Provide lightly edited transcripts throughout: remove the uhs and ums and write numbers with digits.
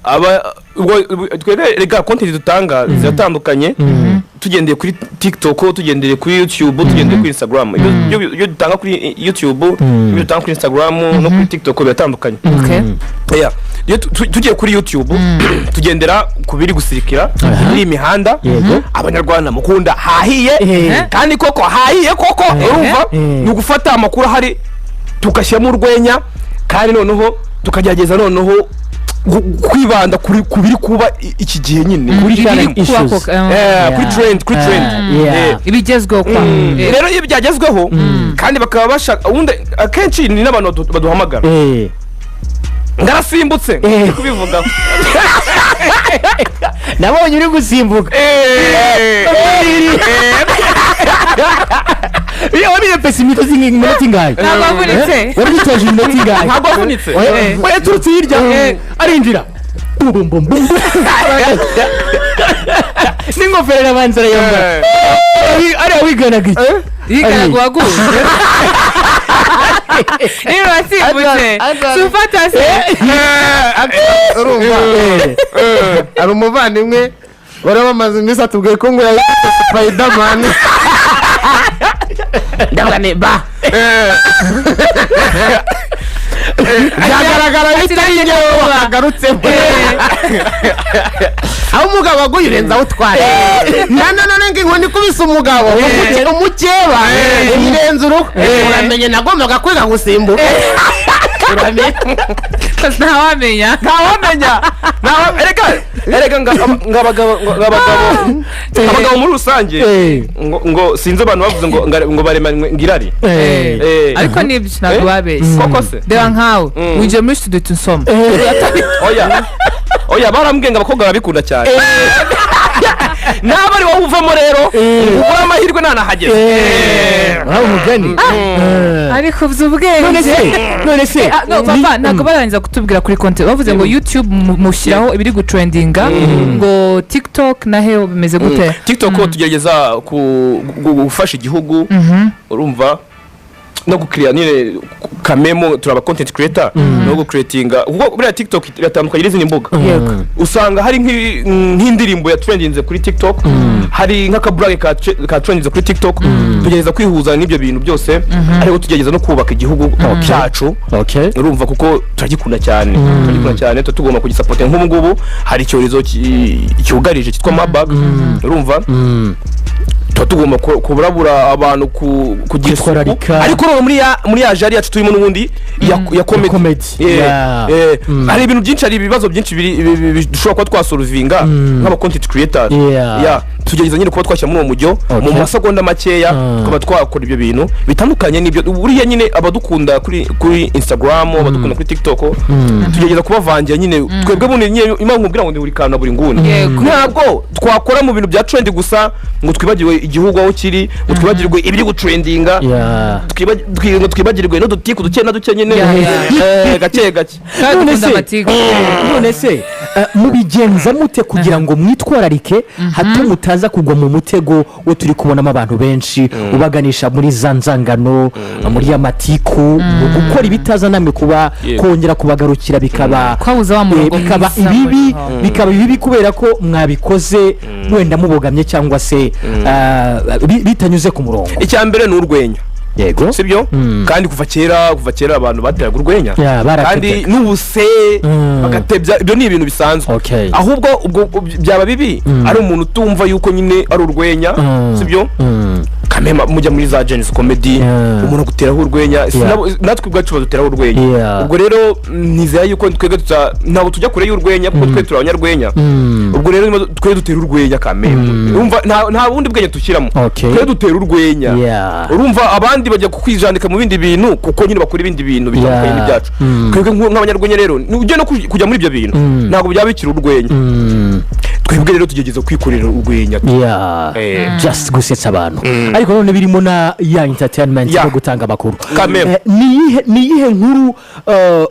Aba ubwo twebwe rega content dutanga ziratandukanye, tugendeye kuri TikTok, tugendeye kuri YouTube, tugendeye kuri Instagram. Ibyo dutanga kuri YouTube, ibyo dutanga kuri Instagram no kuri TikTok biratandukanye. Yeah. Iyo tugiye kuri YouTube, tugendera ku biri gusirikira muri iyi mihanda. Abanyarwanda mukunda hahiye. Kandi koko hahiye koko, urumva, ni ugufata amakuru ahari tugashyiramo urwenya, kandi noneho tukagerageza noneho kwibanda ku biri kuba iki gihe nyine. Kuri Ibiri current kuba. issues. Kuri trend, kuri trend. Ibigezweho kwa. Rero iyo byagezweho kandi bakaba bashaka, ubundi akenshi ni n'abantu baduhamagara, ngarasimbutse. Ndi kubivuga. Nabonye uri gusimbuka. Iyo wabirepese imitozo iminota ingahe? Ntabwo wavunitse? Wabitoje iminota ingahe? Ntabwo wavunitse. Oya, oya, yaturutse hirya arinjira. Bum, bum, bum, bum. N'ingofero arabanza arayambara. Ariya wiganaga iki? Yiganaga uwaguye. Niba wasimbutse, si ufata se? Urumva, hari umuvandimwe bari bamaze iminsi atubwiye ko ngo yayise Spiderman. Ndavuga ni ba byagaragara bitari njyewe wakagarutseho, aho umugabo aguye urenze aho utwaye. Nanone ngo inkoni ikubise umugabo umukeba irenze urugo. Uramenye nagombaga kwiga gusimbuka, uramenye. Ntawamenya. Ntawamenya. Erega ngo abagabo muri rusange, ngo sinzi, abantu bavuze ngo baremanywe ngo irari. Ariko nibyo, ntabwo babeshye. Koko se? Reba nkawe, winjiye muri studio nsoma. Oya, oya, barambwiye ngo abakobwa barabikunda cyane. Naba ari wowe uvamo rero, ubura amahirwe ntanahageze. Uraba umugani. Ariko uzi ubwenge. None se, none se? Ah, no, papa, ntabwo barangiza kutubwira kuri konti. Bavuze ngo YouTube mushyiraho ibiri gutrendinga, ngo TikTok na heho bimeze gute? TikTok tugerageza gufasha igihugu, urumva, no gukiriya nyine kamemo turaba content creator no gucreatinga, kuko buriya TikTok iratandukanye n'izindi mbuga. Usanga hari nk'indirimbo yatrendinze kuri TikTok, hari nk'akaburage ka trendinze kuri TikTok. Tugerageza kwihuza n'ibyo bintu byose, ariko tugerageza no kubaka igihugu cyacu. Urumva, kuko turagikunda cyane, turagikunda cyane, tuba tugomba kugisapota. Nk'ubu ngubu hari icyorezo cyugarije cyitwa Marburg, urumva, tuba tugomba kuburabura abantu kugira isuku. Kwitwararika. Ariko noneho muri ya jari yacu turimo n'ubundi ya comedy. Comedy. Hari ibintu byinshi, hari ibibazo byinshi dushobora kuba twasolvinga nk'aba content creators. Yeah, tugerageza nyine kuba twashyira muri uwo mujyo mu masegonda makeya, tukaba twakora ibyo bintu bitandukanye n'ibyo buriya nyine abadukunda kuri Instagram, abadukunda kuri TikTok, tugerageza kubavangira nyine. Twebwe bundi nyine impamvu nkubwira ngo ni buri kantu na buri nguni, ntabwo twakora mu bintu bya trend gusa ngo twibagirwe igihugu aho kiri, ngo twibagirwe ibiri gutrendinga, ngo twibagirwe n'udutiku duke na duke nyine. Gake gake. Kandi None dukunda se, amatiku. none se, mubigenza mute kugira ngo mwitwararike hato mutaza kugwa mu mutego wo turi kubonamo abantu benshi ubaganisha muri za nzangano, muri ya matiku, mu gukora ibitaza namwe kuba kongera kubagarukira bikaba Twabuze wa murongo bikaba mwiza ibibi, muriho. bikaba ibibi kubera ko mwabikoze wenda mubogamye cyangwa se bitanyuze ku murongo? Icya mbere ni urwenya. Sibyo? Kandi kuva kera abantu bateraga urwenya. Yeah, baratebyaga. Kandi n'ubuse bagatebya, ibyo ni ibintu bisanzwe. Ahubwo ubwo byaba bibi ari umuntu utumva yuko nyine ari urwenya. Sibyo? Kamema mujya muri za Gen-Z Comedy, umuntu aguteraho urwenya. Natwe ubwacu baduteraho urwenya. Ubwo rero nizera yuko twebwe ntabwo tujya kure y'urwenya, kuko twe turi abanyarwenya. Ubwo rero twe dutera urwenya kameme, urumva, nta bundi bwenge dushyiramo. Twe dutera urwenya. Urumva, abandi bajya kwijandika mu bindi bintu kuko nyine bakora ibindi bintu bitandukanye n'ibyacu. Twebwe nk'abanyarwenya rero, ujya no kujya muri ibyo bintu, ntabwo byaba bikiri urwenya. Twebwe rero tugerageza kwikorera urwenya. Just gusetsa abantu. Ariko Ariko none birimo na ya entertainment no gutanga amakuru. Kameme. Ni iyihe nkuru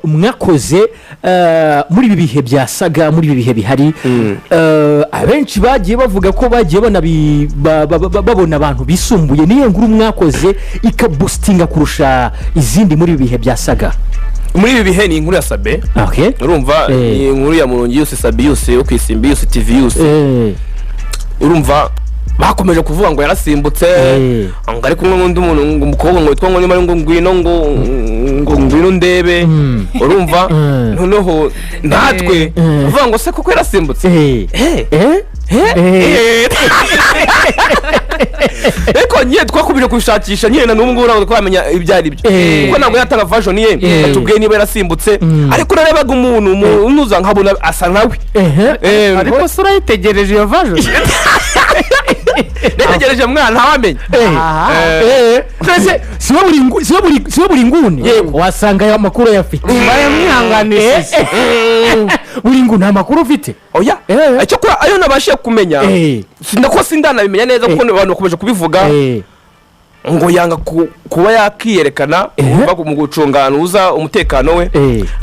mwakoze muri ibi bihe bya saga, muri ibi bihe bihari? Abenshi bagiye bavuga ko bagiye babona abantu bisumbuye. Ni iyihe nkuru mwakoze ikaboostinga kurusha izindi muri ibi bihe bya saga? Muri ibi bihe ni inkuru ya Sabe. Urumva, ni inkuru ya Murungi yose, Sabe yose yo ku Isimbi yose, TV yose. Urumva, bakomeje kuvuga ngo yarasimbutse, ngo ari kumwe n'undi muntu, ngo umukobwa ngo witwa ngo niba ari ngo ngwino, ngo ngwino ndebe. Urumva, noneho natwe kuvuga ngo se koko yarasimbutse? Ariko nyine twakomeje kubishakisha nyine, na n'ubu ngubu ntabwo twamenya ibyo ari byo, kuko ntabwo yatanga version ye atubwiye niba yarasimbutse. Ariko narebaga umuntu unuza nkabona asa nkawe. Ariko se urayitegereje iyo version? Ntegereje mwana, ntawamenya. Mbese siwe buri nguni wasanga aya makuru ayafite? Bayamwihanganishije. Buri nguni nta makuru ufite? Oya. Icyakora ayo nabashije kumenya, sinako sindanabimenya neza, kuko abantu bakomeje kubivuga, ngo yanga kuba yakiyerekana mu gucunga uza umutekano we,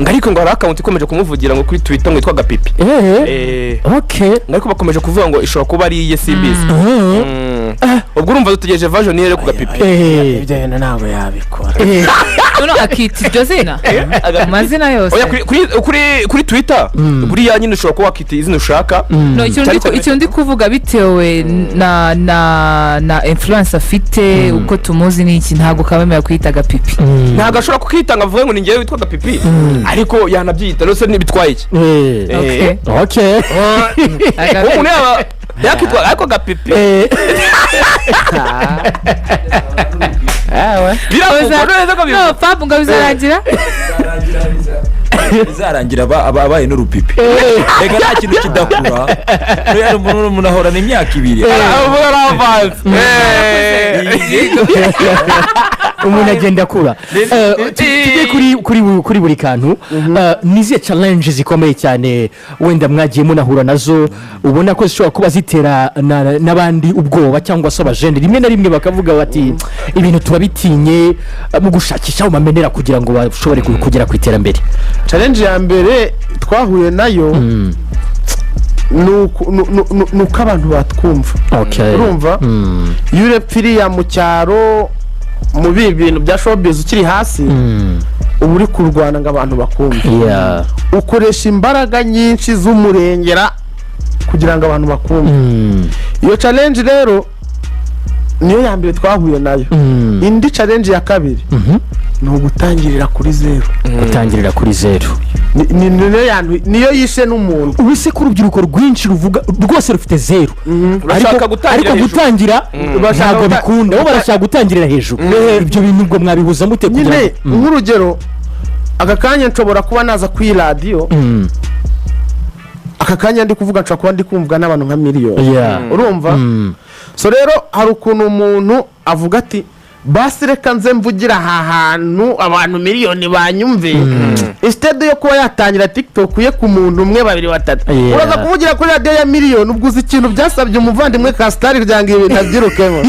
ngo ariko ngo hari account ikomeje kumuvugira ngo kuri Twitter ngo yitwa Gapipi. Ngo ariko bakomeje kuvuga ngo ishobora kuba ari iye, simbizi. Ubwo urumva dutegereje version ye yo ku Gapipi. Ibyo bintu ntabwo yabikora. Noneho akita iryo zina amazina yose. Oya, kuri Twitter buriya nyine ushobora kuba wakita izina ushaka. No, Cyane cyane- ikintu ndi kuvuga, bitewe na influence afite, uko tumuzi n'iki, ntabwo kabemera kwita Gapipi. Ntabwo ashobora kukitanga avuge ngo ni ngewe witwa Gapipi, ariko yanabyita rwose, ntibitwaye iki? Okay. Umuntu yaba yakitwa ariko Gapipi biravugwa neza ko No, Fab, ngo bizarangira. Bizarangira abaye n'urupipi. Reka, nta kintu kidakura. Rero umuntu ahorana imyaka 2. Aravuga aravanze. Umuntu agenda akura. Tujye kuri buri kantu. Ni izihe challenge zikomeye cyane wenda mwagiye munahura nazo, ubona ko zishobora kuba zitera n'abandi ubwoba, cyangwa se abajene rimwe na rimwe bakavuga bati ibintu turabitinye, mu gushakisha aho bamenera kugira ngo bashobore kugera ku iterambere? Challenge ya mbere twahuye nayo ni uko abantu batwumva. Urumva, iyo urepfa iriya mu cyaro mu bibi bintu bya showbiz ukiri hasi, uba uri kurwana ngo abantu bakumve. Ukoresha imbaraga nyinshi z'umurengera kugira ngo abantu bakumve. Iyo challenge rero niyo ya mbere twahuye nayo. Indi challenge ya kabiri ni ugutangirira kuri zeru. Gutangirira kuri zeru. Niyo yishe n'umuntu. Ubu se ko urubyiruko rwinshi ruvuga rwose rufite zeru, Urashaka gutangira ariko hejuru. gutangira Bashaka ntabwo bikunda, bo barashaka gutangirira hejuru. Ibyo bintu ubwo mwabihuza mute kugira Nyine, ngo nk'urugero, aka kanya nshobora kuba naza kuri radiyo, aka kanya ndi kuvuga nshobora kuba ndi kumvwa n'abantu nka miliyoni. Urumva, so rero hari ukuntu umuntu avuga ati basi reka nze mvugira aha hantu abantu miliyoni banyumve, instead yo kuba yatangira TikTok ye ku muntu umwe, babiri, batatu. Uraza kuvugira kuri radiyo ya miliyoni. Ubwo uzi ikintu byasabye umuvandimwe Kasitari kugira ngo ibi bintu abyirukemo?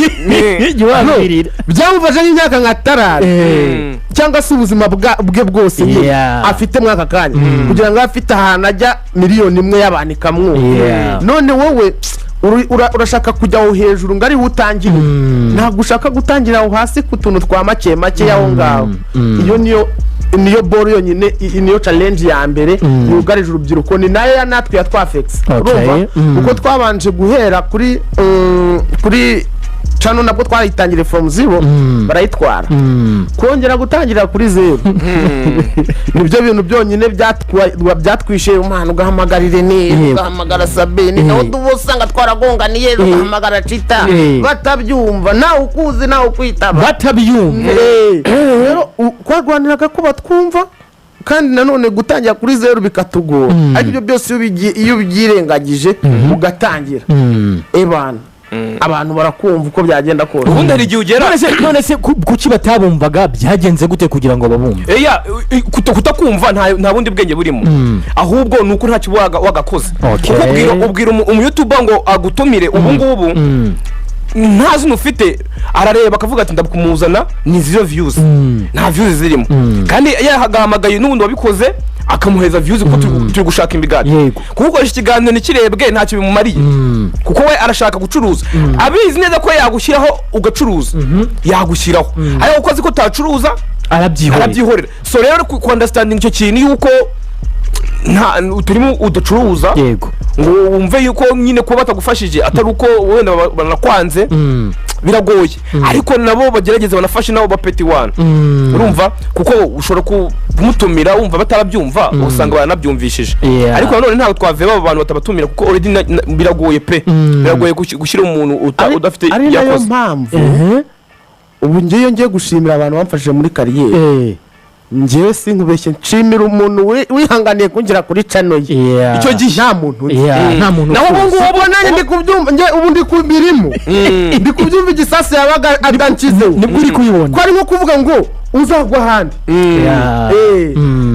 Jya wabwirira. Byamufashe nk'imyaka nka tarari cyangwa se ubuzima bwe bwose nyine afite muri aka kanya, kugira ngo abe afite ahantu ajya miliyoni 1 y'abantu ikamwumva. None wowe urashaka kujya aho hejuru ngo ariho utangire, ntabwo ushaka gutangira aho hasi ku tuntu twa make make aho ngaho. Iyo niyo boro yonyine, niyo challenge ya mbere yugarije urubyiruko, ni nayo ya natwe yatwafekisi. Urumva, kuko twabanje guhera kuri channel, nabwo twayitangiriye from zero, barayitwara. Kongera gutangira kuri zeru nibyo bintu byonyine byatwishe umwana. Ugahamagara Irene, ugahamagara Sabine, nawe tuba usanga twaragonganiye, ugahamagara Cita, batabyumva, nawe ukuzi, nawe ukwitaba. Batabyumva. Rero twarwaniraga ko batwumva, kandi nanone gutangira kuri zeru bikatugora. Ariko ibyo byose iyo ubyirengagije ugatangira, ebana abantu barakumva uko byagenda kose. Ubundi hari igihe ugera None se kuki batabumvaga? Byagenze gute kugira ngo babumve? Eya, kutakumva nta bundi bwenge burimo, ahubwo ni uko ntacyo uba wagakoze. Kuko ubwira umuyoutuber ngo agutumire ubu ngubu. Nta zina ufite, arareba akavuga ati: "Ndakumuzana ni zero views, nta views zirimo." Kandi yagahamagaye n'ubundi wabikoze akamuheza views, kuko turi gushaka imigati. Kugukoresha ikiganiro ntikirebwe ntacyo bimumariye, kuko we arashaka gucuruza, abizi neza ko yagushyiraho ugacuruza, yagushyiraho, ariko kuko azi ko utacuruza, arabyihorera. Arabyihorera. So rero ku understanding icyo kintu yuko nta turimo udacuruza, ngo wumve yuko nyine kuba batagufashije atari uko wenda banakwanze, biragoye. Ariko nabo bagerageze banafashe nabo bapeti wani, urumva, kuko ushobora kumutumira wumva batarabyumva, usanga baranabyumvishije. Ariko nanone ntabwo twaveba abo bantu batabatumira, kuko already biragoye pe, biragoye gushyira umuntu udafite Ari nayo yakoze. mpamvu ubu ngewe ngiye gushimira abantu bamfashije muri career. Ngewe sinkubeshye, nshimira umuntu wihanganiye kungera kuri channel ye. Icyo gihe nta muntu nzi. Yeah, nta muntu Naho ubu ukuzi. ngubu Ubwo nanjye ndi kubyumva, nge ubu ndi kubirimo, ndi kubyumva, igisasu yabaga adanshyizeho Nibwo uri kubibona. ko ari nko kuvuga ngo uzagwa ahandi.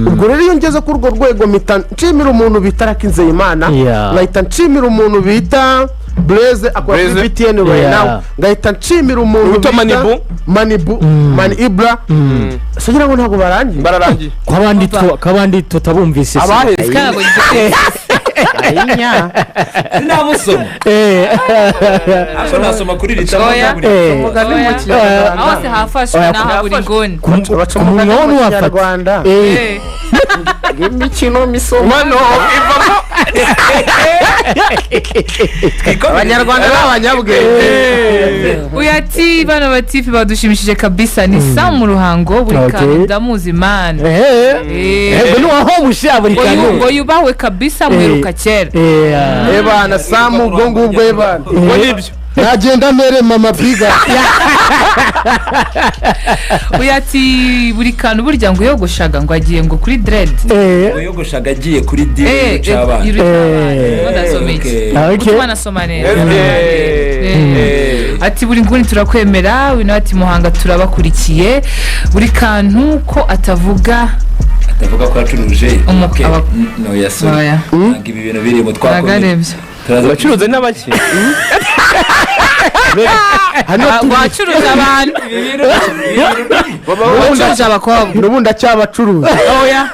Ubwo rero iyo ngeze kuri urwo rwego, mpita nshimira umuntu bita Rakinzeyimana, nkahita nshimira umuntu bita Blaise akora kuri Blaise. BTN right now, ngahita nshimira umuntu Witwa bita Manibu. Manibu Mani Ibra. Singira ngo ntabwo barangiye. Bararangiye. Ko abandi ko abandi tutabumvise se. Abaheze. Ntabwo Ayinya. Sinamusoma, ariko nasoma kuri rita. Oya. Umugani mu Oya. Kinyarwanda. Aho hose hafashwe. Oya, Naha buri nguni. Baca Ku umugani munwa mu ntiwafata. Kinyarwanda imikino misomo. Mano ivamo. Abanyarwanda ni abanyabwenge. Uyu ati: "Bano batifi badushimishije kabisa, ni Sam mu Ruhango, buri kantu ndamuzi man." Ego, ni waho musha buri Ngo kantu. Ngo yubahwe kabisa, muheruka kera. Ebana Samu, ubwo ngubwo ebana. Ubwo nibyo. Nagenda mere mama biga. Uyu ati: "Buri kantu burya ngo yogoshaga ngo agiye ngo kuri dread." Yogoshaga agiye kuri diri y'abana. Ndasoma iki? Okay. Utuma nasoma neza. Ati: "Buri nguni turakwemera." Uyu nawe ati: "Muhanga turabakurikiye." Buri kantu ko atavuga. Atavuga ko yacuruje. Okay. No yasore. Oya. Ntabwo ibi bintu birimo twakomeye. Nagarebye. Turaza. Abacuruzi n'abaki? Hano turi. Wacuruza abantu, wacuruza abakobwa. N'ubundi acyabacuruza. Oya.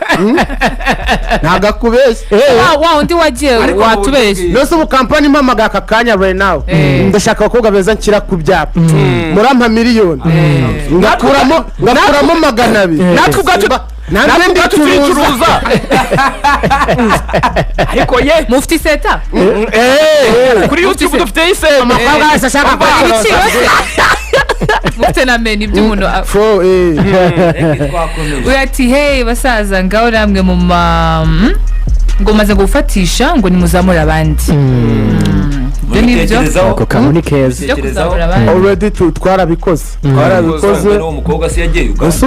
Ntabwo akubeshya. Wa wundi wagiye Ariko watubeshye. Mbese ubu company impamagaye aka kanya right now, ndashaka abakobwa beza nshyira ku byapa, murampa 1 miliyoni, ngakuramo 200. Natwe ubwacu, Nanjye natwe ubwacu ndicuruza. turicuruza, ariko ye Mufite iseta? Kuri YouTube dufite iseta. Umukobwa wese ashaka Ibiciro kwicuruza. se mufite na menu by'umuntu Fro, Reka twakomeje. Uyu ati: "Hey basaza, ngaho namwe mu ma ngo maze gufatisha ngo nimuzamure abandi." Ibyo ni byo. Mubitekerezaho. Ako kantu ni keza. Byo kuzamura abandi. Already twarabikoze, twarabikoze. N'uwo mukobwa se yagiye Uganda? Ese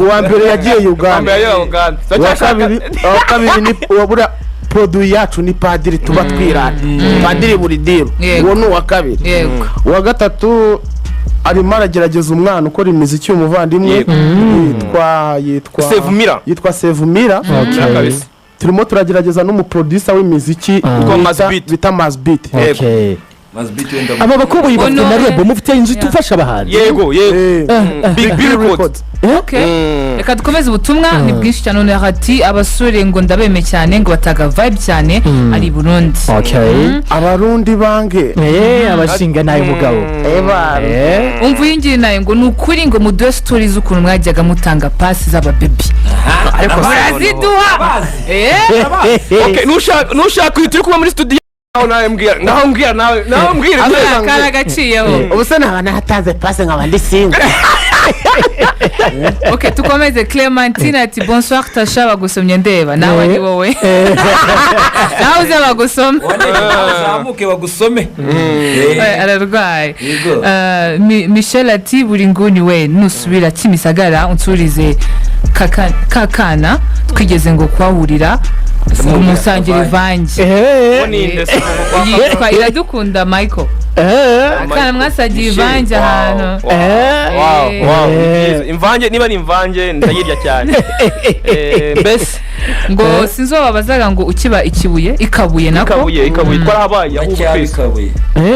uwa mbere yagiye Uganda. Mbere ya Uganda. Uwa kabiri ni uwa buriya produit yacu ni padiri, tuba twirata padiri buri deal. Uwo ni uwa kabiri. Uwa gatatu arimo aragerageza, umwana ukora imiziki, umuvandimwe yitwa Sevumira. Yitwa Sevumira. Kabisa. Turimo turagerageza n'umuproducer w'imiziki Witwa Mazbeat. bita Mazbeat. Okay. Mazbeat wenda. Aba bakoboyi bafite na Honore. label, mufite inzu itufasha abahanzi? Yego. Big Bill Records. Okay. Reka dukomeze, ubutumwa ni bwinshi cyane. Noneho ati: "Abasore ngo ndabeme cyane, ngo bataga vibe cyane, ari i Burundi." Abarundi bange. Abashinga nayo mugabo. Eba. Umva iyi ngiyi nayo ngo: "Ni ukuri ngo muduhe story z'ukuntu mwajyaga mutanga pasi z'ababebi." Ariko se Muraziduha? Bazi. Okay, nushaka uyu turi kuba muri studio, naho nawe mbwira, naho mbwira nawe, naho mbwira. Kari agaciyeho. Ubu se naba natanze pasi nkaba ndi single? Ok, tukomeze. Clementine ati: "Bonsoir Tasha, bagusomye ndeba nawe ari wowe, nawe uze bagusome." Uzamuke bagusome. Ararwaye. Yego. Michel ati: "Buri nguni we, nusubira Kimisagara unsurize kakana twigeze ngo kuhahurira ngo musangire ivange." Ngo ninde se? Yitwa Iradukunda Michael. Akana mwasagiye ivange ahantu. Wow, wow, ni byiza. Imvange, niba ari imvange ndayirya cyane. Mbese Ngo sinzi uwo babazaga ngo ukiba ikibuye, ikabuye nako. Ikabuye, ikabuye twarahabaye ahubwo Cyaba twese. ikabuye.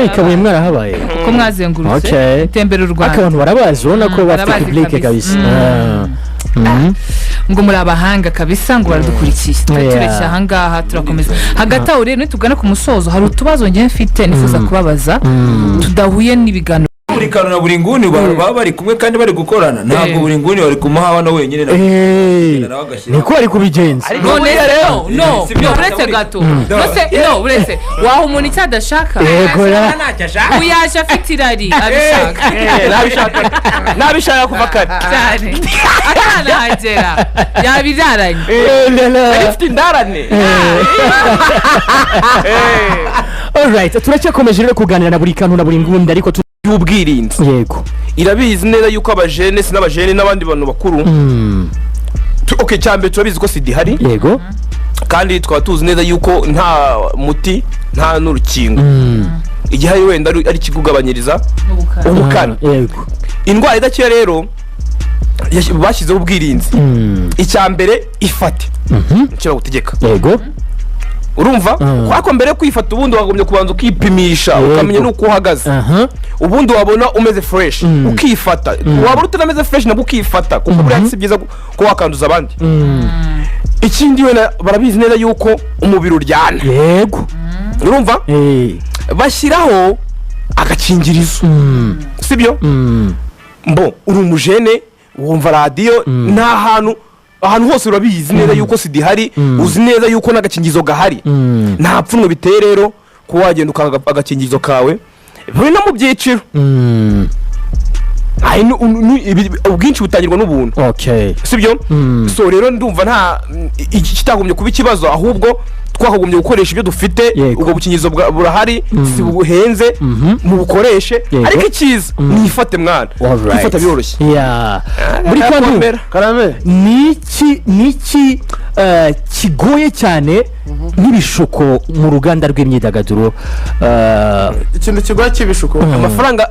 Ikabuye mwarahabaye? Ko mwazengurutse tembera u Ariko Rwanda. abantu barabazi, ubona ko bafite Barabazi public kabisa. kabisa. Ngo muri abahanga kabisa, ngo baradukurikiye. Tube tureshya ahangaha, turakomeza. Hagati aho rero, nitugana ku musozo, hari utubazo ngewe mfite nifuza kubabaza tudahuye n'ibiganiro. Buri kantu na buri nguni baba bari kumwe kandi bari gukorana, ntabwo buri nguni bari kumuha hano wenyine na nawe agashyiraho. Niko bari kubigenza. None no, no, Si byo. no, uretse gato. Nose no, uretse waha umuntu icyo adashaka? Yego ya. Uyaje afite irari abishaka. Nabishaka, nabishaka kuva kare. Cyane, atanahagera yabiraranye. Nari mfite indarane. Alright, turacyakomeje rero kuganira na buri kantu na buri nguni, ariko Y'ubwirinzi. Irabizi neza yuko abajene, si n'abajene, n'abandi bantu bakuru. Okay, cyambere turabizi ko sida ihari. Kandi tukaba tuzi neza yuko nta muti, nta n'urukingo. Igihari wenda ari ikikugabanyiriza Ubukana. ubukana. Indwara idakira rero, bashyizeho ubwirinzi. Icya mbere, ifate icyo bagutegeka. Urumva? Ariko mbere yo kwifata, ubundi wagombye kubanza ukipimisha, ukamenya n'uko uhagaze. Ubundi wabona umeze fresh, ukifata. Wabona utanameze fresh, nabwo ukifata, kuko buriya si byiza ko wakanduza abandi. Ikindi, wenda barabizi neza yuko umubiri uryana. Urumva? Bashyiraho agakingirizo, sibyo? Mbo uri umujene, wumva radiyo, nta hantu, ahantu hose urabizi neza yuko sida ihari, uzi neza yuko n'agakingirizo gahari. Nta pfunwe biteye rero kuba wagenda ukanga agakingirizo kawe. Buri no mu byiciro. Hari ubwinshi butangirwa n'ubuntu. Sibyo? So rero ndumva nta iki kitagombye kuba ikibazo, ahubwo twakagombye gukoresha ibyo dufite. Ubwo bukingirizo burahari, si buhenze, mubukoreshe. Ariko icyiza, mwifate mwana. Kwifata biroroshye. Yeah. Buri kantu. Komera. Karame. Niki kigoye cyane n'ibishuko mu ruganda rw'imyidagaduro? Ikintu kigoye cy'ibishuko?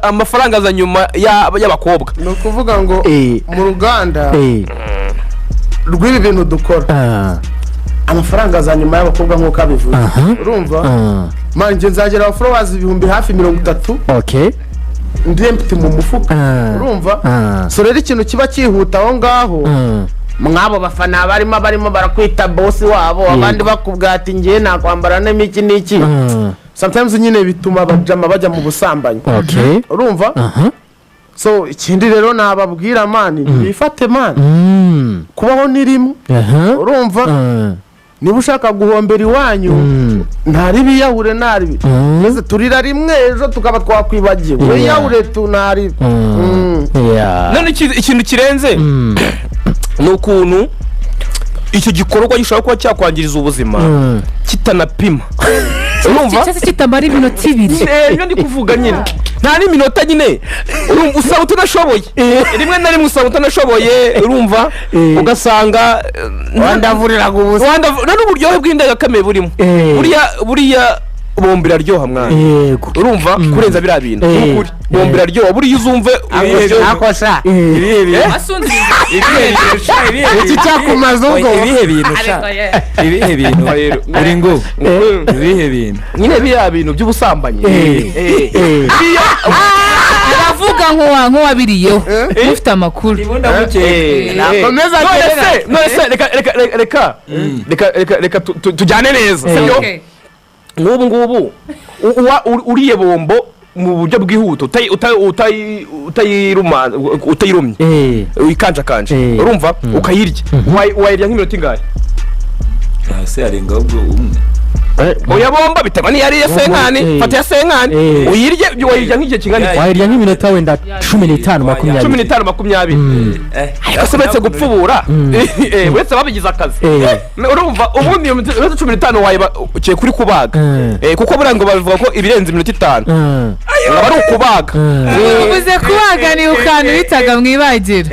Amafaranga aza nyuma y'abakobwa. Ni ukuvuga ngo mu ruganda rw'ibi bintu dukora, amafaranga aza nyuma y'abakobwa nk'uko abivuze. Urumva? Man, njye nzagera aba followers 30,000 ndi empty mu mufuka. Urumva? So rero ikintu kiba cyihuta aho ngaho, mwabo bafana barimo barakwita boss wabo, abandi bakubwira ati ngiye nakwambara n'iki n'iki. Sometimes nyine bituma abajama bajya mu busambanyi. Urumva? So ikindi rero nababwira, man, bifate man. Kubaho ni rimwe. Urumva? Niba ushaka guhombera iwanyu, ntaribiyahure, ntaribi. Twese turira rimwe, ejo tukaba twakwibagiwe. Wiyahure tu, ntaribi. None ikintu kirenze ni ukuntu icyo gikorwa gishobora kuba cyakwangiriza ubuzima kitanapima, urumva? Cyangwa se kitamara iminota 2. Ibyo ndi kuvuga nyine, nta n'iminota nyine. Urumva, usaba utanashoboye, rimwe na rimwe usaba utanashoboye, urumva? Ugasanga Wandavuriraga ubusa. Nta n'uburyohe bw'indengakamere burimo. Buriya bombo iraryoha mwana. Urumva, kurenza biriya bintu. Ni ukuri, bombo iraryoha buriya, uzumve uburyohe. Akosha. Ibihe bintu? Asunze. Ibihe bintu sha, ibihe Iki bintu? cyakumaze ubwo. Ibihe bintu sha? Ibihe bintu? Rero. Buri ngo ibihe bintu? Nyine biriya bintu by'ubusambanyi. Aravuga nk'uwabiriyeho, ufite amakuru. Ndamukeye. Nakomeza. None Agerera. se, none se, reka reka reka reka reka reka reka tujyane neza, sibyo? Okay. Nk'ubu ngubu uriye bombo mu buryo bwihuta, utayirumye, uyikanjakanje, urumva, ukayirya, wayirya nk'iminota ingahe? Hasi harenga ahubwo umwe. Oya, bomba biterwa n'iyo ari iya cinquante. Fata iya cinquante, uyirye, wayirya nk'igihe kingana iki? Wayirya nk'iminota wenda 15, 20. 15, 20. Ariko se uretse gupfubura, uretse babigize akazi, urumva, ubundi iyo minota 15 wayiba ugiye kuri kubaga. Kuko buriya ngo babivuga ko ibirenze iminota 5 aba ari ukubaga. Uvuze kubaga, ni ukantu bitaga mu ibagiro.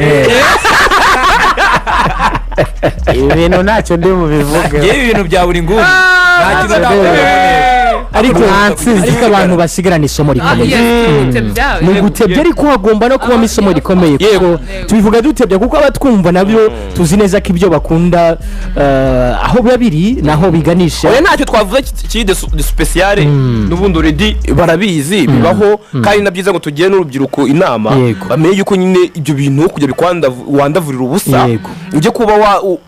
Ibi bintu ntacyo ndi bubivuge. Ngewe ibintu bya buri nguni nta kintu nakureho neza. Ariko abantu basigarana isomo rikomeye. Yes, gutebya. Ni ugutebya, ariko hagomba no kubamo isomo rikomeye, kuko tubivuga dutebya, kuko abatwumva nabyo tuzi neza ko ibyo bakunda, aho biba biri naho biganisha. Oya, ntacyo twavuze kiri de spécial. N'ubundi already barabizi, bibaho, kandi na byiza ngo tugire n'urubyiruko inama, bamenye yuko nyine ibyo bintu kujya wandavurira ubusa, ujye kuba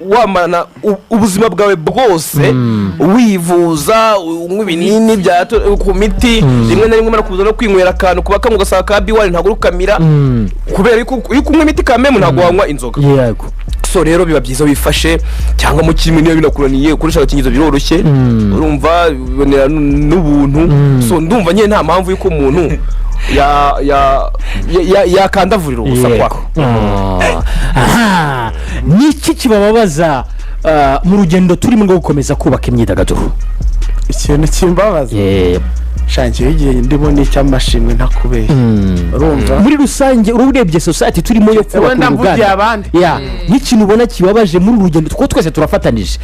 wamarana ubuzima bwawe bwose wivuza, unywa ibinini bya ku miti, rimwe na rimwe barakubuza no kwinywera akantu kuba kamwe, ugasanga ka biwani ntabwo uri kukamira, kubera yuko iyo kunywa imiti kamemu ntabwo wanywa inzoga. So rero biba byiza wifashe, cyangwa mu kimwe niba binakuraniye ukoresha agakingirizo, biroroshye, urumva bibonera n'ubuntu. So ndumva nyine nta mpamvu y'uko umuntu yakandavurira ubusa kwa. Yego. Aha ni iki kibababaza mu rugendo turimo rwo gukomeza kubaka imyidagaduro? Ikintu kimbabaza shangiye igihe ndimo n'icy'amashimwe, ntakubeshya, urumva? Muri rusange urebye society turimo yo kubaka Wenda mvugiye uruganda abandi. Ya, nk'ikintu ubona kibabaje muri uru rugendo, kuko twese turafatanije.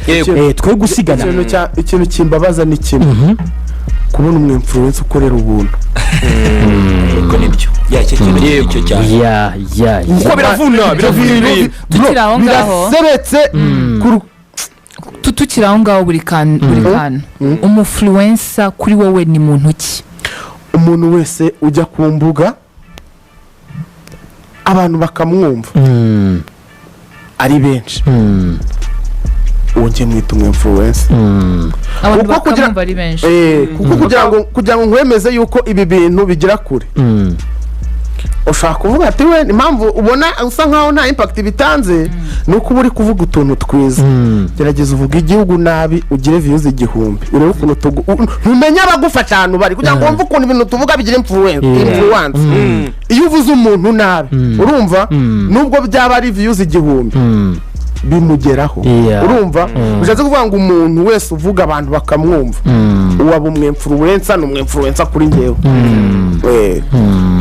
Twe gusigana. Ikintu kimbabaza ni kimwe: kubona umu influencer ukorera ubuntu. Yego, nibyo, ya, icyo kintu nicyo cyane. Ya. Kuko biravuna ibintu. Tukiri aho ngaho. Biraseretse Tukiri aho ngaho, buri kantu, umu influencer kuri wowe ni muntu ki? Umuntu wese ujya ku mbuga abantu bakamwumva ari benshi, uwo ngiye mwita umu influencer. Abantu Kuko bakamwumva ari benshi. Kuko kugira ngo nkwemeze yuko ibi bintu bigera kure, ushobora kuvuga ati we impamvu ubona usa nkaho nta impact bitanze ni uko uba uri kuvuga utuntu twiza. Gerageza uvuge igihugu nabi, ugire views 1000, urebe ukuntu ntumenye abagufasha ahantu bari, kugira ngo wumve ukuntu ibintu tuvuga bigira influence. Influence. Iyo uvuze umuntu nabi, urumva, nubwo byaba ari views 1000, bimugeraho. Urumva, bishatse kuvuga ngo umuntu wese uvuga abantu bakamwumva, uwaba umu influencer, ni umu influencer kuri njyewe.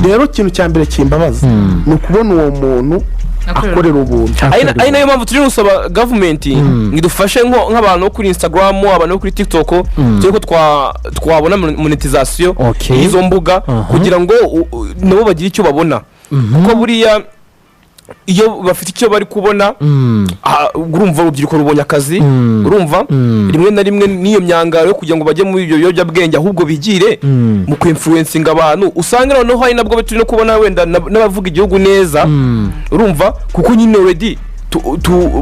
Rero ikintu cya mbere kimbabaza ni ukubona uwo muntu akorera ubuntu. Ari nayo mpamvu turi gusaba government ngo idufashe nk'abantu bo kuri Instagram, abantu bo kuri TikTok, turi ko twabona monetization y'izo mbuga, kugira ngo nabo bagire icyo babona, kuko buriya iyo bafite icyo bari kubona, urumva urubyiruko rubonye akazi, urumva rimwe na rimwe n'iyo myangaro yo kugira ngo bajye muri ibyo biyobyabwenge, ahubwo bigire mu kwinfluencinga abantu. Usanga noneho hari nabwo turi no kubona wenda n'abavuga igihugu neza, urumva, kuko nyine already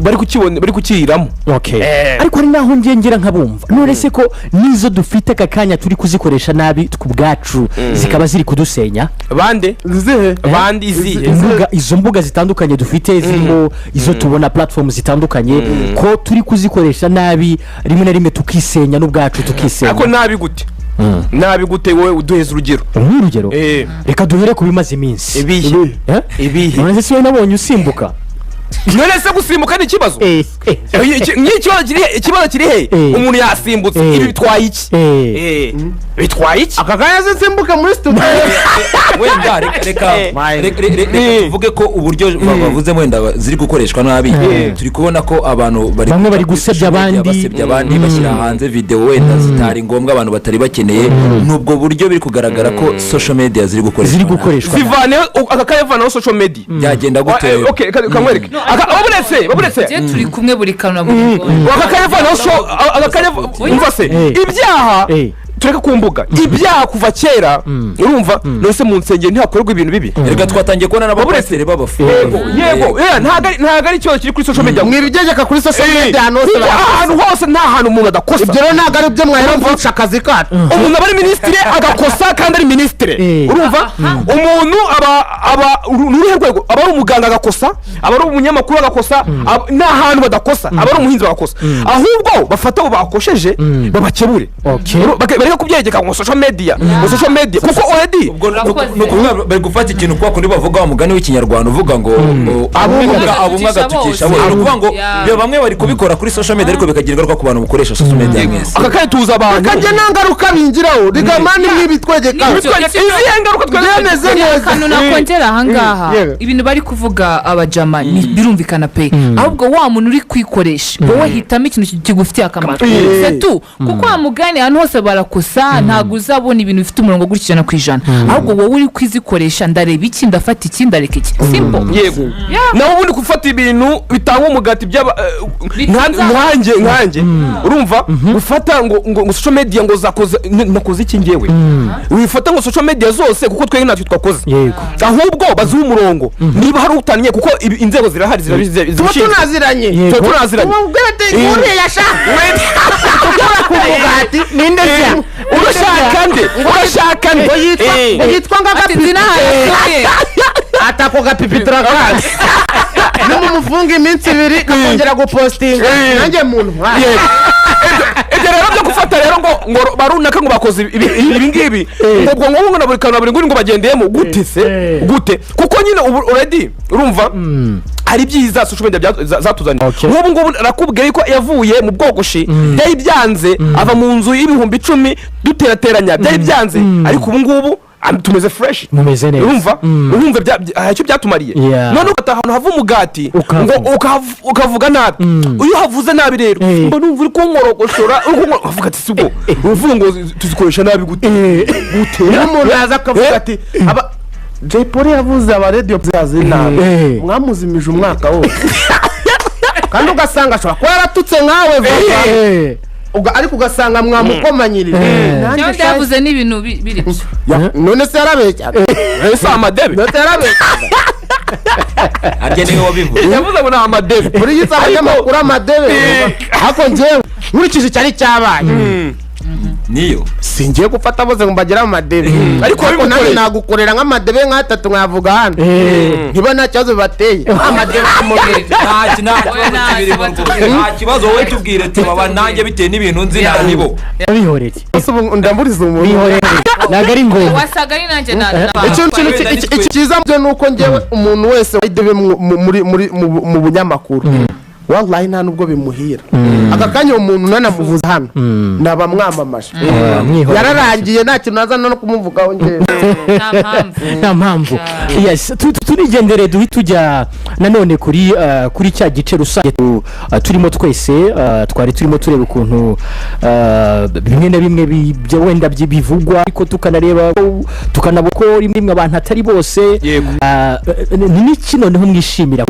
bari kukibona, bari kukiriramo. Ariko hari n'aho ngengera nkabumva. None se ko n'izo dufite aka kanya turi kuzikoresha nabi ku bwacu, zikaba ziri kudusenya? Bande? Zihe? Bande izihe? Imbuga, izo mbuga zitandukanye dufite, zirimo izo tubona, platform zitandukanye, ko turi kuzikoresha nabi, rimwe na rimwe tukisenya n'ubwacu tukisenya. Ariko nabi gute? Nabi gute? Wowe uduheza urugero. Nk'urugero, reka duhere ku bimaze iminsi. Ibihe? Eh? Ibihe? None se si wowe nabonye usimbuka? None se gusimbuka ni ikibazo? Nk'ikibazo kiri he? Ikibazo kiri he? Umuntu yasimbutse, ibi bitwaye iki? Bitwaye iki? Aka kanya se nsimbuke muri studio? Wenda reka reka tuvuge ko uburyo bavuze wenda ziri gukoreshwa nabi, turi kubona ko abantu bari Bamwe bari kuri gusebya social media, abandi. basebya abandi, bashyira hanze videwo wenda zitari ngombwa, abantu batari bakeneye. N'ubwo buryo biri kugaragara ko social media ziri gukoreshwa Ziri nabi. gukoreshwa nabi. Zivaneho aka kanya, vanaho social media. Byagenda gute? Okay, reka nkwereke. Babuletse. Njye turi kumwe buri kantu na buri nguni. Aka kanya vanaho aka kanya, umva se, ibyaha tureke ku mbuga. Ibyaha kuva kera, urumva, none se mu nsengero ntihakorerwa ibintu bibi? Reka twatangiye kubona n'abapasiteri b'abafu. Yego, ntabwo ari ikibazo kiri kuri social media. Mwibibyegeka kuri social media ahantu hose Kuko barakosa. ahantu hose nta hantu umuntu adakosa. Ibyo rero ntabwo ari byo mwahera mvuca akazi kacu. Umuntu aba ari minisitiri agakosa kandi ari minisitiri. Urumva, umuntu aba ni uruhe rwego? Aba ari umuganga agakosa, aba ari umunyamakuru agakosa, nta hantu badakosa, aba ari umuhinzi bagakosa. Ahubwo bafata abo bakosheje babakebure. Bareke kubyegeka ngo social media, ngo social media, kuko already Ubwo Urakoze. ni ukuvuga bari gufata ikintu kwa kundi bavuga wa mugani w'ikinyarwanda uvuga ngo abumwe abumwe agatukisha bose. Ni ukuvuga ngo bamwe bari kubikora kuri social media, ariko bikagira ingaruka ku bantu bakoresha social media mwese. Aka kanya tuzi abantu. Kajya nta ngaruka bingiraho rigamani mwibitwegeka. Nibyo. Izihe ngaruka twese? Byemeze neza. Akantu nakongera ahangaha, ibintu bari kuvuga abajama birumvikana pe. Ahubwo wa muntu uri kwikoresha, wowe hitamo ikintu kigufitiye akamaro, setu, kuko wa mugani ahantu hose barakosa. amakosa. Ntabwo uzabona ibintu bifite umurongo gutya 100%. Ahubwo wowe uri kwizikoresha, ndareba iki, ndafata iki, ndareka iki, simple. Yego. Naho ubundi gufata ibintu bitanga umugati by'aba nkanjye urumva, gufata ngo social media ngo zakoze, nakoze iki ngewe? Wifata ngo social media zose, kuko twebwe ntacyo twakoze. Ahubwo bazihe umurongo niba hari utannye, kuko inzego zirahari Tuba zibishinzwe. tunaziranye. Tuba tunaziranye. Umubwira ati uriya sha ukora ku mugati. Ninde se? Urashaka nde? Urashaka nde? Ngo yitwa ngo yitwa Ati ngagapipi. nzi n'ahantu atuye. Ati ako gapipi turakazi, nimumufunga iminsi 2 kakongera gupostinga, nanjye muntu. Yego. Ibyo rero byo gufata rero ngo barunaka ngo bakoze ibi ngibi, ngo ubwo ngo na buri kantu na buri nguni ngo bagendeyemo gute se? Gute? Kuko nyine ubu already urumva hari ibyiza social media zatuzaniye. Nk'ubu ngubu nakubwiye yuko yavuye mu bwogoshi, byari byanze, ava mu nzu y'10,000 duterateranya, byari byanze, ariko ubu ngubu tumeze fresh. Mumeze neza. Urumva hari icyo byatumariye. None ugata ahantu hava umugati Ukavuga. ngo ukavuga nabi. Iyo uhavuze nabi rero, mba numva uri kunkorogoshora, uri ukavuga ati sibwo uvuga ngo tuzikoresha nabi gute gute? Iyo umuntu yaza akavuga ati aba Jay Polly yavuze aba radiyo byazi nabi, mwamuzimije umwaka wose, kandi ugasanga ashobora kuba yaratutse nkawe vuba, ariko ugasanga mwamukomanyirije. Nanjye Cyangwa yavuze n'ibintu biri byo. None se yarabeshya? Ese amadebe? None se yarabeshya? Harya niwe wabivuze? Yavuze ngo ni amadebe. Muri iyi saha abanyamakuru amadebe, ariko njyewe nkurikije icyari cyabaye, Niyo. Singiye gufata bose ngo mbagere amadebe, Ariko ariko nanjye wabimukoreye. nagukorera nk'amadebe nk'atatu nkavuga hano, niba nta kibazo bibateye amadebe. Nta Oya, kibazo nta kibirimo kibazo. rwose, nta kibazo. Wowe tubwire tubaba, nanjye bitewe n'ibintu nzi nta nibo. Bihorere. Ese ubu ndamburiza umuntu? Bihorere, ntabwo ari ngombwa. Wasaga ari nanjye na Ikintu iki cyiza byo ni uko njyewe umuntu wese wayidebe muri mu bunyamakuru, wallahi nta nubwo bimuhira. Aka kanya uwo muntu nanamuvuza hano naba mwamamaje. Mwihorere. Yararangiye, nta kintu nazana no kumuvugaho njyewe. Nta mpamvu. Nta mpamvu. Yes, turigendere duhite tujya nanone kuri cya gice rusange turimo twese, twari turimo tureba ukuntu bimwe na bimwe byo wenda bivugwa, ariko tukanareba tukanabona ko rimwe rimwe abantu atari bose. Ni n'iki noneho mwishimira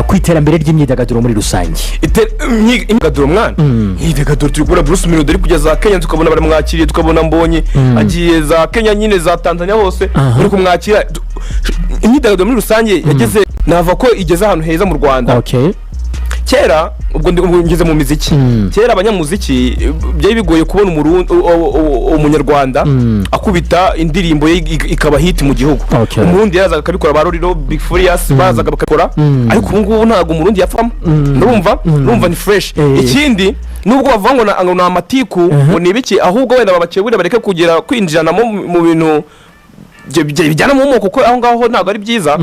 ku iterambere ry'imyidagaduro muri rusange? Imyidagaduro mwana, imyidagaduro turi kubona Bruce Melody ari kujya za Kenya, tukabona baramwakiriye, tukabona Mbonye agiye za Kenya nyine, za Tanzania hose bari kumwakira. Imyidagaduro muri rusange yageze, nava ko igeze ahantu heza mu Rwanda. Kera ubwo ubwo ngeze mu miziki, kera abanyamuziki byari bigoye kubona umunyarwanda akubita indirimbo ye ikaba hit mu gihugu. Umurundi yarazaga akabikora, ba Roriro, Big Furious bazaga bakabikora, ariko ubu ngubu ntabwo umurundi yapfamo. Ndumva ni fresh. Ikindi, nubwo bavuga ngo ni amatiku, ngo ni ibiki, ahubwo wenda babakebure bareke kugera kwinjiranamo mu bintu bijyana mu moko, kuko aho ngaho ntabwo ari byiza.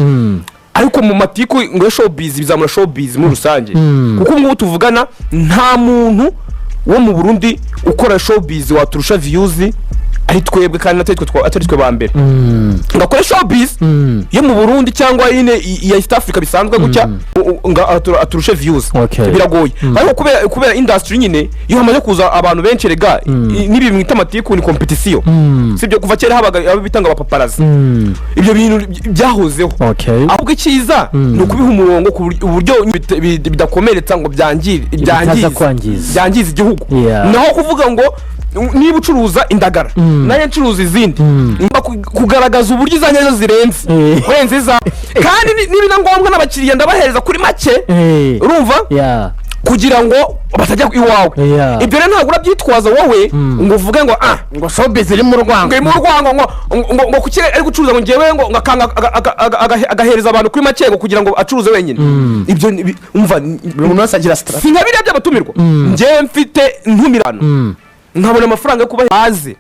Ariko mu matiku ngo showbiz bizamura showbiz muri rusange, kuko ubu ngubu tuvugana nta muntu wo mu Burundi ukora showbiz waturusha views ari twebwe, kandi atari twe ba mbere ngo akore showbiz yo mu Burundi cyangwa nyine iya East Africa bisanzwe gutya, ngo aturushe views. Biragoye, ariko kubera industry nyine, iyo hamaze kuza abantu benshi rega, n'ibi mwita amatiku ni competition. Sibyo? Kuva kera habaga abo bita ngo abapaparazzi. Ibyo bintu byahozeho. Ahubwo icyiza ni ukubiha umurongo ku uburyo bidakomeretsa ngo Bitaza byangize kwangiza. byangiza igihugu. Naho kuvuga ngo niba ucuruza indagara nanjye ncuruza izindi, ngomba kugaragaza uburyo izanjye arizo zirenze kurenza izawe, kandi niba na ngombwa n'abakiriya ndabahereza kuri make, urumva, kugira ngo batajya iwawe. Ibyo rero ntabwo urabyitwaza wowe ngo uvuge ngo ah Ngo showbiz iri mu rwango. Ngo iri mu rwango, ngo kuki ari gucuruza, ngo ngewe ngo akanga agahereza abantu kuri make ngo kugira ngo acuruze wenyine. Ibyo umva Buri muntu wese agira strategy. Si nka biriya by'abatumirwa. Ngewe mfite ntumirano, nkabona amafaranga yo kubaha baze,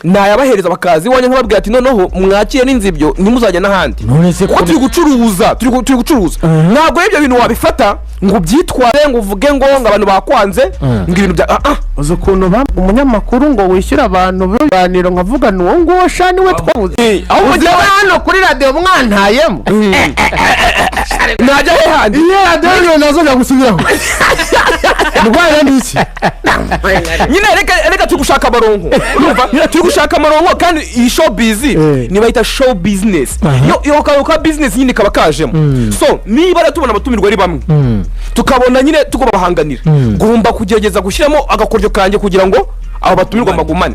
nayabahereza bakaza iwanjye, nkababwira ati noneho mwakire n'inzibyo, ntimuzajya n'ahandi. None se Kuko turi gucuruza, turi gucuruza. Ntabwo rero ibyo bintu wabifata ngo ubyitware ngo uvuge ngo abantu bakwanze, ngo ibintu bya ah ah. Uzi ukuntu umunyamakuru ngo wishyura abantu b'ibiganiro, nkavuga ni uwo nguwo sha niwe twabuze. Ahubwo Uzi njyewe hano kuri radiyo mwantayemo. Najya he handi? Iyo radiyo niyo nazongera gusubiraho. Ndwara n'iki? Nyine reka turi gushaka amaronko, urumva, turi gushaka amaronko, kandi iyi showbiz nibayita show business. Iyo ka business nyine kaba kajemo. So niba rero tubona abatumirwa ari bamwe, tukabona nyine tugomba bahanganira, ngomba kugerageza gushyiramo agakoryo kanjye kugira ngo abo batumirwa mbagumane.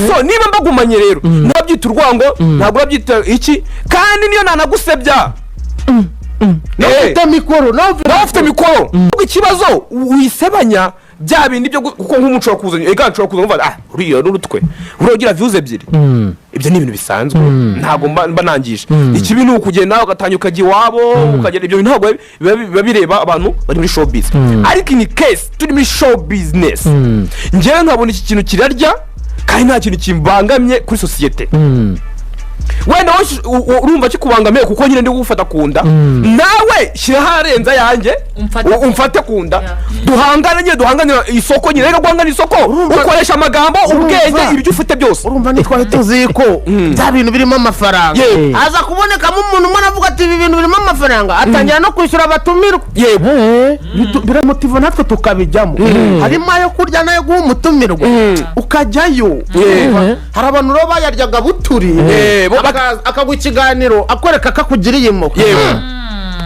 So niba mbagumanye rero, ntabyita urwango, ntabwo urabyita iki, kandi niyo nanagusebya. Ufite mikoro nawe ufite. Nawe ufite mikoro. Ahubwo ikibazo wisebanya bya bindi byo kuko nk'umuntu ushobora kuzana, ega nshobora kuzana uvuga, ah, uriya n'urutwe uriya ugira views ebyiri, ibyo ni ibintu bisanzwe, ntabwo mba nangije. Ikibi ni ukugenda ugatangira ukajya iwabo, ukagera, ibyo bintu ntabwo biba bireba abantu bari muri showbiz. Ariko in case turi muri show business, njyewe nkabona iki kintu kirarya kandi nta kintu kimbangamye kuri sosiyete, wenda wowe urumva kikubangamiye kuko nyine ndi gufata ku nda, nawe shyiraho arenze ayanjye. Umfate. Umfate ku nda, duhangane nyine, duhanganira isoko nyine. Reka guhangana isoko, ukoresha amagambo, ubwenge, ibyo ufite byose. Urumva, ntitwari tuzi ko bya bintu birimo amafaranga. Haza kubonekamo umuntu umwe aravuga ati: "Ibi bintu birimo amafaranga", atangira no kwishyura abatumirwa. Biramotiva, natwe tukabijyamo, harimo ayo kurya n'ayo guha umutumirwa, ukajyayo. Hari abantu rero bayaryaga buturi, akaguha ikiganiro akwereka ko akugiriye impuhwe,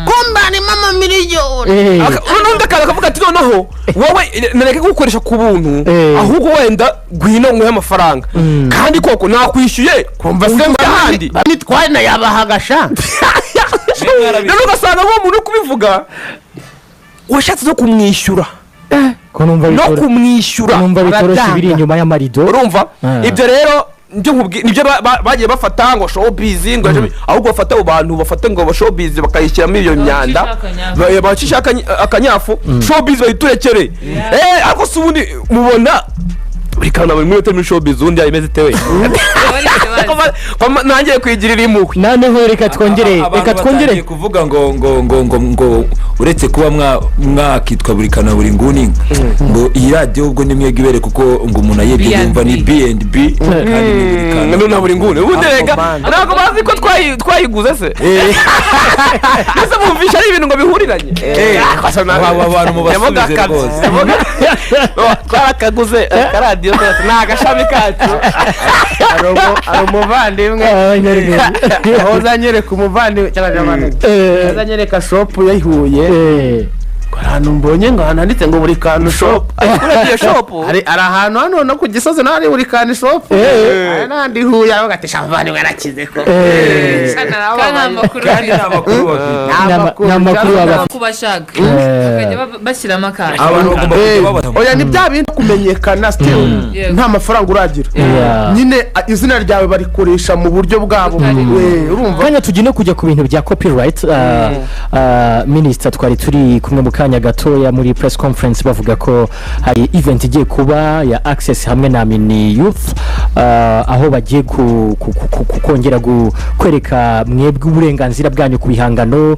kumbe harimo amamiliyoni. N'undi akaza akavuga ati: "Noneho wowe nareke kugukoresha ku buntu, ahubwo wenda ngwino nguhe amafaranga", kandi koko nakwishyuye. Kumva se ujya ngo ahandi. Nitwaye yabahaga sha. Rero ugasanga uwo muntu uri kubivuga washatse no kumwishyura, Ko numva no kumwishyura. Numva bitoroshye. Aratanga. Biri inyuma y'amarido. Urumva, ibyo rero nibyo nibyo bagiye bafata ngo showbiz, ngo ahubwo bafata abo bantu, bafate ngo showbiz bakayishyiramo iyo myanda. Akanyafu. Bacisha akanyafu, showbiz bayiturekere. Ariko si ubundi mubona buri kantu, buri muri muri showbiz ubundi yaba imeze itewe nangiye kwigirira impuhwe. Noneho reka twongere Abantu reka twongere batangiye kuvuga ngo uretse kuba mwakitwa buri kantu buri nguni, ngo iyi radiyo ubwo ni mwebwe ibere, kuko ngo umuntu ayebye B&B. yumva ni B&B kandi ni buri kantu. Na buri nguni ubundi. Ako Reka man. ntabwo bazi ko twayiguze se? Mbese bumvisha ari ibintu ngo bihuriranye? Aba bantu mubasubize rwose. Twarakaguze akaradiyo rwose, ni agashami kacu. Hari umuvandimwe wahoze anyereka, umuvandimwe cyangwa yahoze anyereka shop yayihuye, ngo ahantu mbonye ngo ahantu handitse ngo buri kantu shop. Kuri iyo shop. Hari ahantu hano no ku Gisozi naho hari buri kantu shop, hari n'ahandi i Huye, aravuga ati: "Sha muvandimwe yarakize ko." Kandi nta makuru. Kandi nta makuru bafite. Nta makuru baba bafite. Ku bashaka bakajya bashyiramo akantu. Abantu bagomba kujya babata. Oya, ni bya bindi kumenyekana still nta mafaranga uragira. Nyine izina ryawe barikoresha mu buryo bwabo. Butari. Urumva. Kanya tugiye no kujya ku bintu bya copyright. Minisita twari turi kumwe mu kanya gatoya muri press conference, bavuga ko hari event igiye kuba ya Access hamwe na Mini Youth, aho bagiye kongera kwereka mwebwe uburenganzira bwanyu ku bihangano.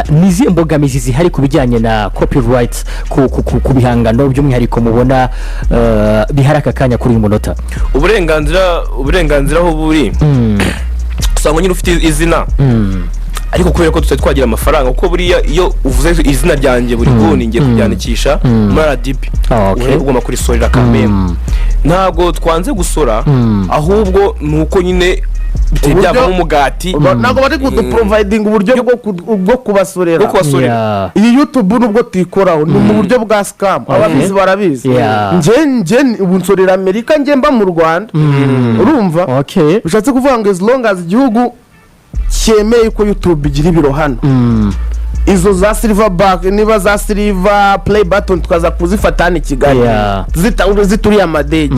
Ni izihe mbogamizi zihari ku bijyanye na copyright ku bihangano by'umwihariko mubona bihari aka kanya kuri uyu munota? Uburenganzira aho buri, usanga nyine ufite izina, ariko kubera ko tutari twagira amafaranga, kuko buriya iyo uvuze izina ryanjye buri nguni, ngiye kuryandikisha muri RDB, ugomba kurisorera kameme. Ntabwo twanze gusora, ahubwo ni uko nyine bitari byavamo umugati. Ntabwo bari kuduprovidinga uburyo bwo kubasorera. Bwo kubasorera. Iyi YouTube nubwo tuyikoraho ni mu buryo bwa scam, ababizi barabizi. Njye ubu nsorera Amerika, njye mba mu Rwanda, urumva? Bishatse kuvuga ngo as long as igihugu cyemeye ko YouTube igira ibiro hano, izo za silver back, niba za silver play button, tukaza kuzifata hano i Kigali, zituriye amadege,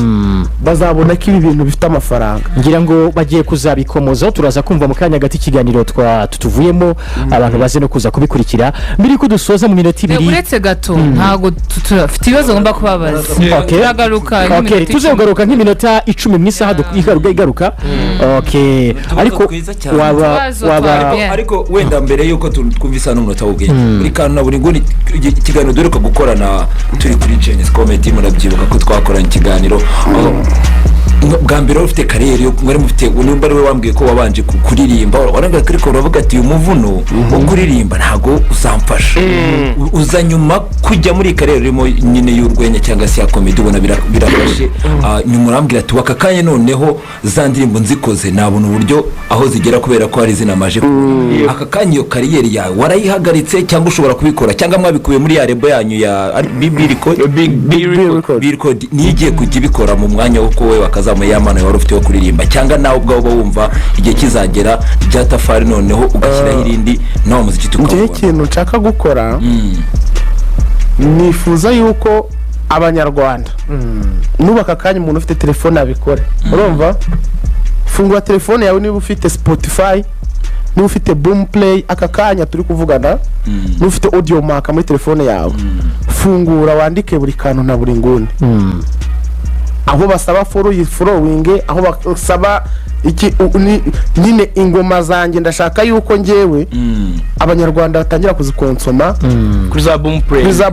bazabona ko ibi bintu bifite amafaranga. Ngira ngo bagiye kuzabikomozaho, turaza kumva mu kanya gato ikiganiro twa tutuvuyemo, abantu baze no kuza kubikurikira. Mbere yuko dusoza mu minota 2. Uretse gato, ntabwo turafite ibibazo ngomba kubabaza. Turagaruka nk'iminota Tuze 10. kugaruka nk'iminota 10 mu isaha igaruka. Okay. Utubazo Ariko twiza cyane. waba Utubazo waba Ariko wenda mbere y'uko twumva isaha n'umunota w'ubwenge, buri kantu na buri nguni, ikiganiro duheruka gukorana turi kuri Genesis Comedy, murabyibuka ko twakoranye ikiganiro aho Bwa mbere wari ufite career yo mwari mufite, nimba ari we wambwiye ko wabanje kuririmba, warambwira ariko uravuga ati: "Uyu muvuno wo kuririmba ntago uzamfasha." Uza nyuma kujya muri career urimo nyine y'urwenya cyangwa se ya comedy, ubona birafashe. Nyuma urambwira ati: "Waka kanya noneho za ndirimbo nzikoze nabona uburyo aho zigera kubera ko hari izina maje kubona." Aka kanya iyo career yawe warayihagaritse cyangwa ushobora kubikora, cyangwa mwabikuye muri ya label yanyu ya BB Record? Big B Record. Record. B Record niyo igiye kujya ibikora mu mwanya wo wowe wakazamuye ya mpano wari ufite wo kuririmba, cyangwa nawe ubwawe uba wumva igihe kizagera rya tafari noneho ugashyiraho irindi nawe muziki Njyewe tukawubona? ikintu nshaka gukora, nifuza yuko Abanyarwanda nubaka akanya umuntu ufite telefone abikore. Urumva, fungura telefone yawe, niba ufite Spotify, niba ufite Boomplay aka kanya turi kuvugana, niba ufite Audiomack muri telefone yawe, fungura wandike buri kantu na buri nguni. Aho basaba follow, following, aho basaba iki, nyine ingoma zanjye ndashaka yuko ngewe Abanyarwanda batangira kuzikonsoma kuri za Boomplay. Kuri za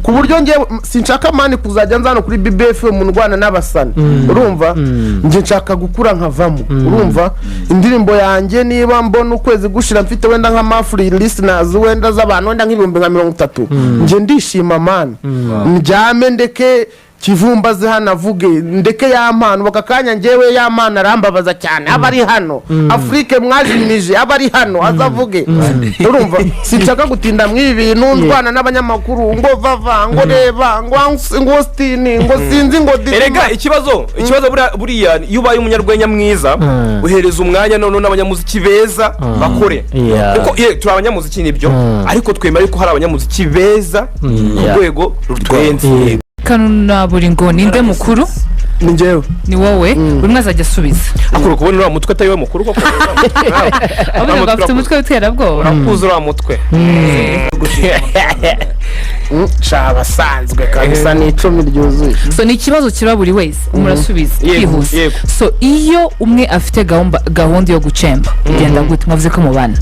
ku buryo ngewe sinshaka man kuzajya nza hano kuri BBF mu ndwana n'abasani. Urumva, njye nshaka gukura nkavamo. Urumva, indirimbo yanjye niba mbona ukwezi gushira mfite wenda nka monthly listeners wenda z'abantu wenda nk'ibihumbi nka 30, njye ndishima man. Ndyame, ndeke Kivumbaze hano avuge, ndeke ya mpano aka kanya. Ngewe ya mpano arambabaza cyane, aba ari hano Afurike mwajimije, aba ari hano azavuge. Urumva, sinshaka gutinda mu ibi bintu ndwana n'abanyamakuru ngo vava, ngo reba, ngo ngo Austin, ngo sinzi, ngo Didima. Erega ikibazo buriya iyo ubaye umunyarwenya mwiza, uhereza umwanya noneho n'abanyamuziki beza bakore, kuko ye turi abanyamuziki nibyo, ariko twemera yuko hari abanyamuziki beza ku rwego ruturenze. Kano na buri ngo ninde mukuru? Ni njyewe. Ni wowe. Buri umwe azajya asubiza. Ariko kubona uriya mutwe atari we mukuru koko. Avuga ngo afite umutwe w'iterabwoba. Urakuze uriya mutwe. Sha, abasanzwe kabisa ni 10 ryuzuye. So ni ikibazo kiba buri wese, murasubiza Yego, twihuse. yego. So iyo umwe afite gahunda yo gucemba, bigenda gute? Mwavuze ko mubana.